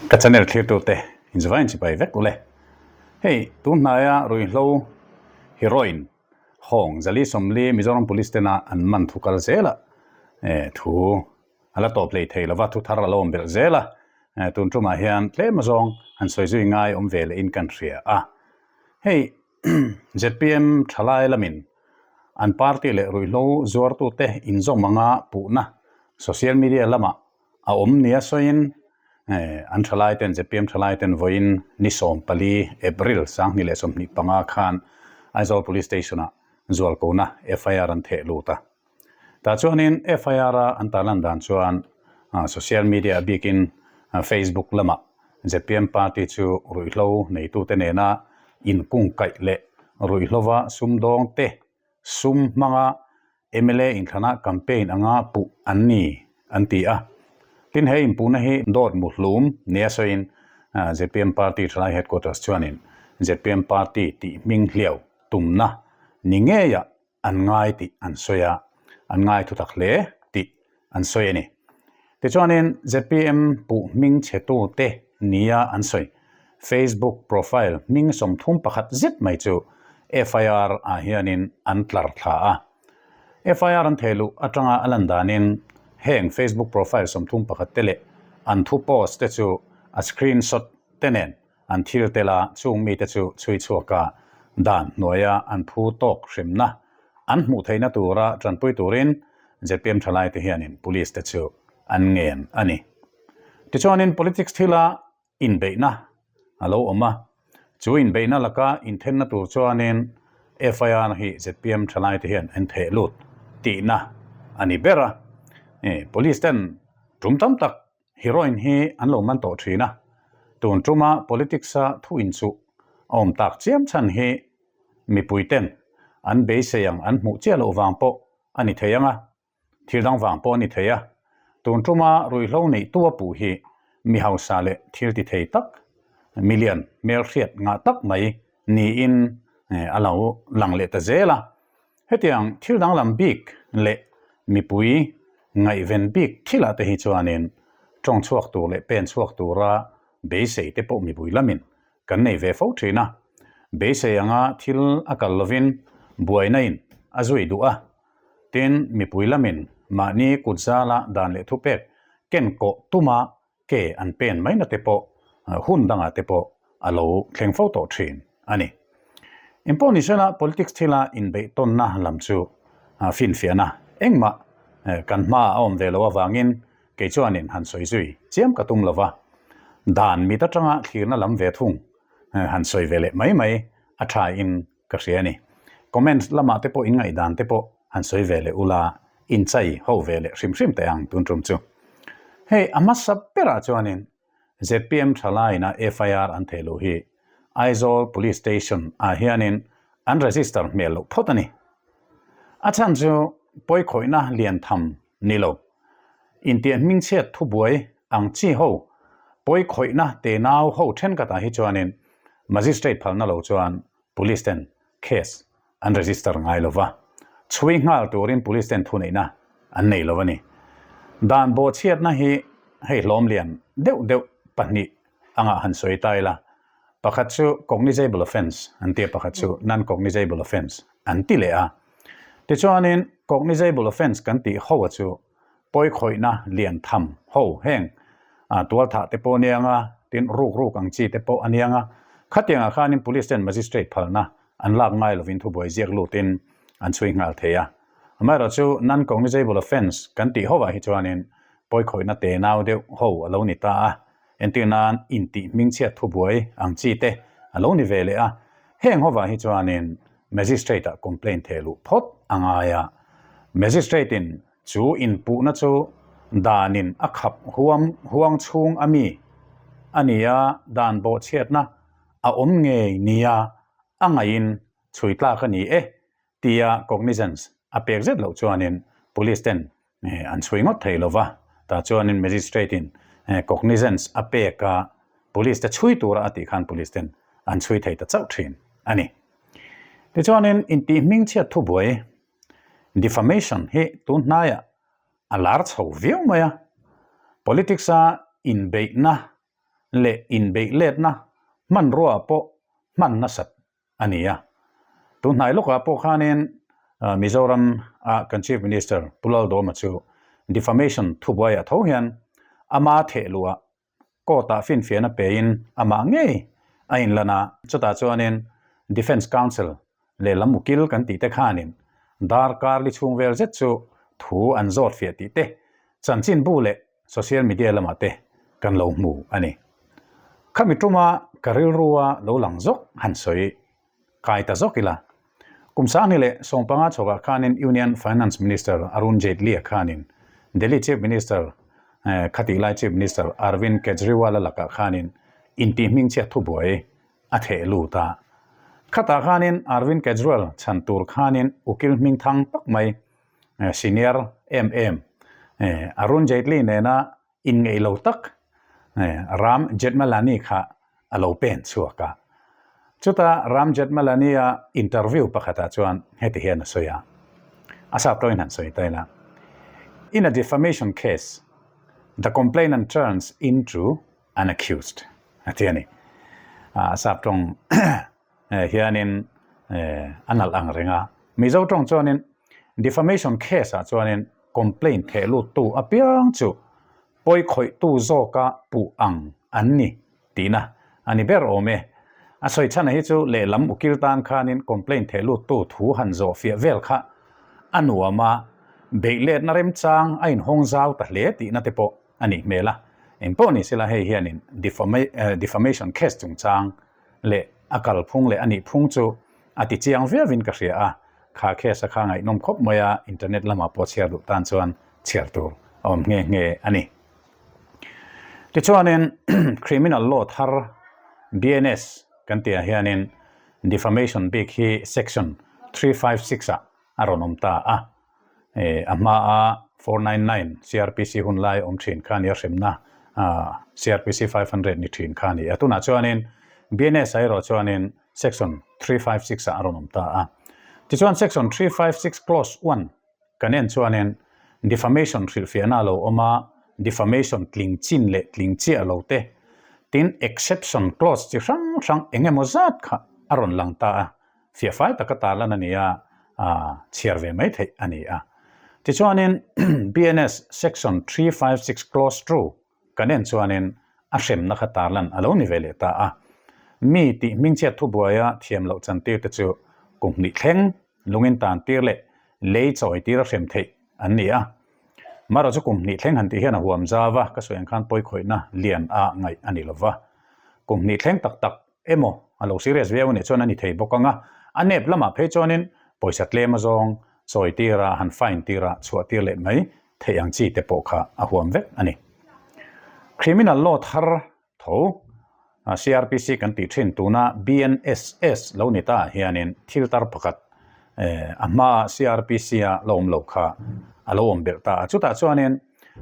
Ka channel thlirtute inzavain chipai vek ule. Hei tun hnaia ruihhlo heroin hawng Zali 40 Mizoram Police tena an man thu kal zela thu a la tawp hlei thei lova thu thar a lo awm belh zel a. Tun tumah hian tlem azawng han sawi zui ngai awm ve leh in kan hria a. Hei zpm thalai lamin an party leh ruihhlo zuartute inzawm anga puhna social media lamah a awm nia sawiin an thalai ten zpm thalai ten vawiin ni 14 April 2025 khan Aizawl Police Station ah zualkona FIR an theh lut a. Tah chuanin FIR a an tarlan dan chuan social media bikin Facebook lamah zpm party chu ruihhlo neitute nena inkungkaih leh ruihhlova sumdawngte sum hmanga mla inthlana campaign anga puh an ni an ti a. Tin he inpuhna hi dawt muhlum nia sawiin zpm party thalai headquarters chuanin zpm party tih hming hliau tumna ni ngeiah an ngai tih an sawi a, an ngai thutak hle tih an sawi a ni. Tichuanin zpm puh hming chhetute nia an sawi Facebook profile hming 31 zet mai chu FIR ah hianin an tlar thla a. FIR an thehluh atanga a lan danin heng Facebook profile 31 te leh an thu post te chu a screenshot te nen an thil tel a, chung mite chu chhui chhuak a, dan hnuaia an phu tawk hremna an hmuh theihna tura tanpui turin zpm thalaite hianin police te chu an ngen a ni. Tichuanin politics thila inbeihna a lo awm a, chu inbeihna laka inthenna tur chuanin FIR hi zpm thalaite hian an theh lut tihna a ni ber a, police ten tum tam tak Heroin hi an lo man tawh thin a, tun tuma politics a thu inchuh a awm tak chiam chhan hi mipui ten an beisei ang an hmuh chiah loh vang pawh a ni thei ang a, thil dang vang pawh a ni thei a. Tun tuma ruihhlo neihtu a puh hi mi hausa leh thil ti thei tak, milian hmelhriat ngah tak mai niin a lo lang leh ta zel a. Hetiang thil danglam bik leh mipui ngaihven bik thilah te hi chuanin tawng chhuak tur leh pen chhuak tura beisei te pawh mipui lamin kan nei ve fo thin a. Beisei anga thil a kal lovin buaina in a zui duh a. Tin, mipui lamin mahni kut zala dan leh thupek ken kawh tuma ke an pen mai na te pawh hun dangah te pawh a lo thleng fo tawh thin a ni. Engpawh ni sela politics thila inbeihtawnna lam chu finfiahna engmah kan hma a awm ve lo avangin kei chuanin han sawi zui chiam ka tum lova, dan mit atanga thlirna lam ve thung han sawi ve leh mai mai a tha in ka hria a ni. Comment lamah te pawh inngaihdan te pawh han sawi ve leh ula, inchai ho ve leh hrim hrim teh ang tun tum chu. Hei a hmasa berah chuanin zpm thalaiina FIR an theih loh hi Aizawl Police Station ah hianin an register hmel loh phawt a ni. A chhan chu pawikhawihna lian tham ni lo. Intiah hmingchhiat thubuai ang chi ho pawikhawihna tenau ho thenkhatah hi chuanin Magistrate phalna lo chuan Police ten case an register ngai lo va, chhui nghal turin Police ten thuneihna an nei lo a ni. Dan bawhchhiatna hi hei hlawm lian deuh deuh pahnih anga han sawi ta ila, pakhat chu cognizable offence an ti a, pakhat chu non-cognizable offence an ti leh a. Tichuanin cognizable offence kan tih ho a chu pawikhawihna lian tham ho heng tualthah te pawh a nia nga, tin ruk ruk ang chi te pawh a nia nga, khatiangah khanin police ten magistrate phalna an lak ngai lovin thubuai ziak lutin an chhui nghal thei a. Amaherawhchu non-cognizable offence kan tih hovah hi chuanin pawikhawihna tenau deuh ho a lo ni ta a, entir nan intih hmingchhiat thubuai ang chi te a lo ni ve leh a, heng hovah hi chuanin Magistrate ah complaint theh luh phawt a ngai a, Magistrate in chu inpuhna chu danin a khap huam huang chhung a mi a ni a, dan bawhchhiatna a awm ngei nia a ngaihin chhui tlak a ni e tia cognizance a pek zet loh chuanin Police ten an chhui ngawt thei lo va, tah chuanin Magistrate in cognizance a pek a, Police te chhui tura a tih khan Police ten an chhui thei ta chauh thin a ni. Tichuanin intih hmingchhiat thubuai, defamation, hi tun hnaiah a lar chho viau mai a, politics a inbeihna. leh inbeih letna hmanrua pawh hman nasat a ni a. Tun hnai lawkah pawh khanin Mizoram a kan Chief Minister Pu Laldawma chu defamation thubuaiah tho hian ama thehluah court-ah finfiahna pein amah ngei a inlan a, chutah chuanin Defence Council lehlam ukil kan tih te khanin darkar li chhung vel zet chu thu an zawt fiah tih te chanchinbu leh social media lamah te kan lo hmu a ni. Khami tuma ka rilrua lo lang zawk han sawi kai ta zawk ila. Kum sangni leh sawmpanga chhawkah khanin Union Finance Minister Arun Jaitley-a khanin Delhi Chief Minister khatih lai Chief Minister Arvind Kejriwal-a lakah khanin intihhmingchhiat thubuai a theh lut a. Khatah khanin Arvind Kejriwal chhan tur khanin ukil hmingthang tak mai senior em em Arun Jaitley nena inngeih lo tak Ram Jethmalani kha a lo pen chhuak a. Chuta Ram Jethmalani-a interview pakhatah chuan heti hian a sawi a, a sap tawngin han sawi ta ila, In a defamation case, the complainant turns into an accused a ti a ni. A sap tawng hianin a nalh ang reng a. Mizo tawng chuanin defamation case ah chuanin complaint theh luttu apiang chu pawi khawihtu zawka puh ang an ni tihna a ni ber awm e. A sawi chhana hi chu lehlam ukil tan khanin complaint theh luttu thu han zawh fiah vel kha a nuam a, beih letna remchang a inhawng zau ta hle tihna te pawh a nih hmel a. Engpawh ni sela hei hianin defamation case chungchang leh a kalphung leh a nihphung chu a ti chiang viauin ka hria a, kha case a kha ngaihnawm khawp mai a, internet lamah pawh chhiar duh tan chuan chhiar tur a awm nghe nghe a ni. Tichuanin criminal law thar BNS kan tihah hianin defamation bik hi section 356 ah a rawn awm ta a, A hmaa 499 CRPC hun lai awm thin kha a ni a, hremna CRPC 500 ni thin kha a ni a. Tunah chuanin BNS ah erawh chuanin Section 356 ah a rawn awm ta a. Tichuan Section 356 Clause 1 kan en chuanin defamation hrilhfiahna a lo awm a, defamation tling chin leh tling chiah lo te, tin exception clause chi hrang hrang eng emaw zat kha a rawn lang ta a. Fiahfai taka tarlan a ni a, chhiar ve mai theih a ni a. Tichuanin BNS Section 356 Clause 2 kan en chuanin a hremna kha tarlan a lo ni ve leh ta a. Mi tih hmingchhiat thubuaia thiam loh chantir te chu kum hnih thleng lungin tan tir leh lei chawi tir a hrem theih an ni a. Marawh chu kum hnih thleng han tih hian a huam zau a, ka sawi ang khan pawikhawihna lian a ngaih a ni lova. Kum hnih thleng tak tak emaw a lo serious viau anih chuan a ni thei bawk ang a, a nep lamah phei chuanin pawisa tlem azawng chawi tira han fine tira chhuah tir leh mai theih ang chi te pawh kha a huam vek a ni. Criminal law thar tho CRPC kan tih thin tuna BNSS lo ni ta ah hianin thil tar pakhat a hmaa CRPC a la awm lo kha a lo awm belh ta a, chutah chuanin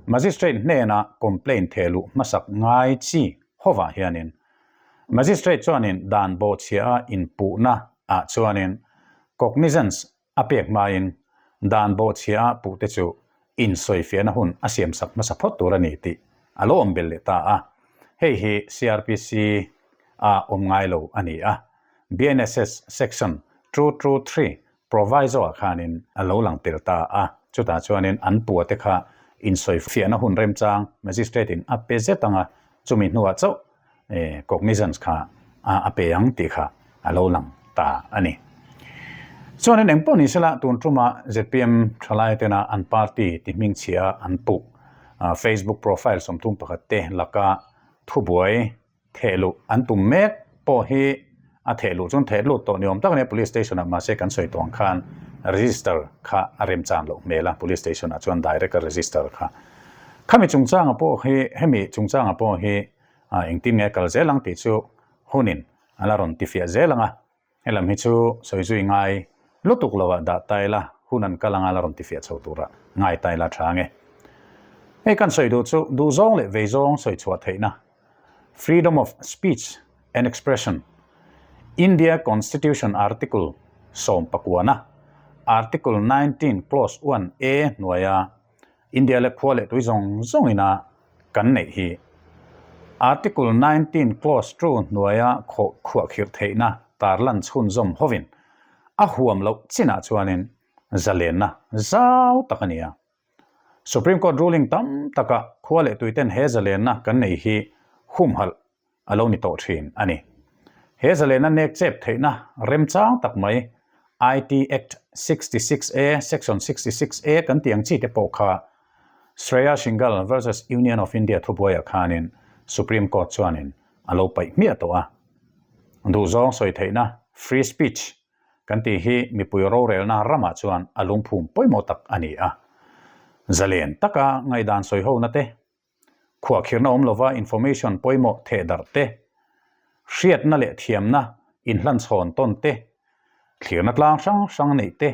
Magistrate hnena complaint thehluh hmasak ngai chi hovah hianin Magistrate chuanin dan bawhchhia a inpuhna ah chuanin cognizance a pek hmain dan bawhchhia a puhte chu insawifiahna hun a siamsak hmasa phawt tur a ni tih a lo awm belh leh ta a. Hei hi CRPC a awm ngai lo a ni a. BNSS Section 223 Proviso-ah khanin a lo lang tel ta a, chutah chuanin an pua te kha insawifiahna hun remchang Magistrate-in a pe zet ang a, chumi hnuah chauh cognizance kha a pe ang tih kha a lo lang ta a ni. Chuanin engpawh ni sela tun tuma zpm thalai tena an party ti hmingchhia an puh Facebook profile 31 te laka thubuai Theh luh an tum mek pawh hi a theh luh chuan theh lut tawh ni awm tak a nia police station ah mahse kan sawi tawh ang khan register kha a remchan loh hmel a police station ah chuan direct a register kha khami chungchanga pawh hi hemi chungchanga pawh hi engtin nge kal zel ang tih chu hunin a la rawn tifiah zel ang a. Helam hi chu sawi zui ngai lutuk lo ah dah ta ila, hun an kal anga la rawn tifiah chho tura ngai ta ila tha ange. Hei kan sawi duh chu duhzawng leh veizawng sawi chhuah theihna, Freedom of Speech and Expression, India Constitution Article 19 Article 19 Clause 1 A hnuaia India leh khua leh tui zawng zawng ina kan neih hi. Article 19 clause 2 hnuaia khuahkhirh theihna tarlan chhunzawm hovin a huam loh chinah chuanin zalenna zau tak a ni a. Supreme Court ruling tam takah khua leh tuiten he zalenna kan nei hi humhalh a lo ni tawh thin a ni. He zalenna nek chep theihna remchang tak mai IT Act 66 A, Section 66 A kan tih ang chi te pawh kha Shreya Singhal versus Union of India thubuaiah khanin Supreme Court chuanin a lo paih hmiah tawh a. Duhzawng sawi theihna, free speech, kan tih hi mipui rorelna ramah chuan a lungphum pawimawh tak a ni a. Zalen taka ngaihdan sawihona te, khuahkhirhna awm lova information pawimawh thehdarh te, hriatna leh thiamna inhlanchhawn tawn te, thlirna tlang hrang hrang neih te,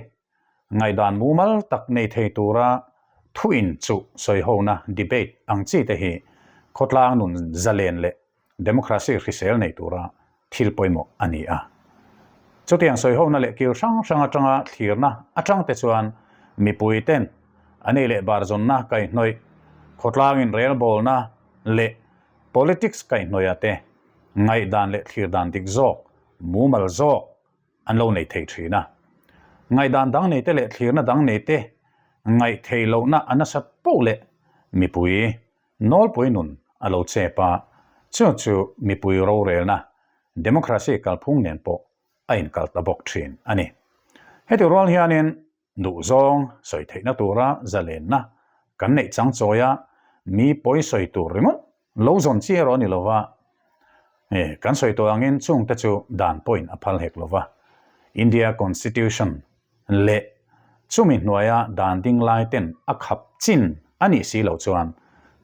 ngaihdan mumal tak nei thei tura thuin chuh sawihona, debate, ang chi te hi khawtlang nun zalen leh Democracy hrisel nei tura thil pawimawh a ni a. Chutiang sawihona leh kil hrang hrang atanga thlirna atang te chuan mipui ten an ei leh bar zawnna kaihhnawih, khawtlangin relbawlna leh politics kaihhnawihah te ngaihdan leh thlir dan dik zawk, mumal zawk an lo nei thei thin a. Ngaihdan dang nei te leh thlirna dang nei te ngaih theih lohna a nasat poh leh mipui Nawlpui nun a lo chep a, chu chu mipui rorelna, democracy kalphung nen pawh a inkal ta bawk thin a ni. Heti rual hianin duhzawng sawi theihna tura zalenna kan neih chang chawi a, mi pawi sawi tur ringawt lo zawn chi erawh a ni lova, kan sawi tawh angin chungte chu dan pawhin a phal hek lova, India Constitution leh chumi hnuaia dan ding lai ten a khap chin a nih si loh chuan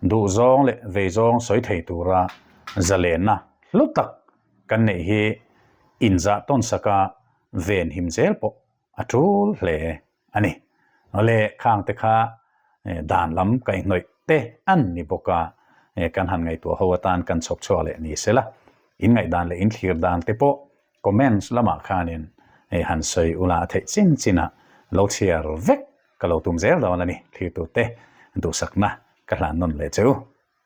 duhzawng leh veizawng sawi thei tura zalenna hlu tak kan neih hi inzah tawn saka ven him zel pawh a tul hle a ni. Awle khang te kha dan lam kaihhnawih te an ni bawk a, kan han ngaihtuah ho atan kan chhawp chhuak leh ni sela, in ngaihdan leh in thlir dan te pawh Comments lamah khanin hei han sawi ula a theih chin chin a lo chhiar vek ka lo tum zel dawn a ni, thlir tute duhsakna ka hlan nawn leh che u.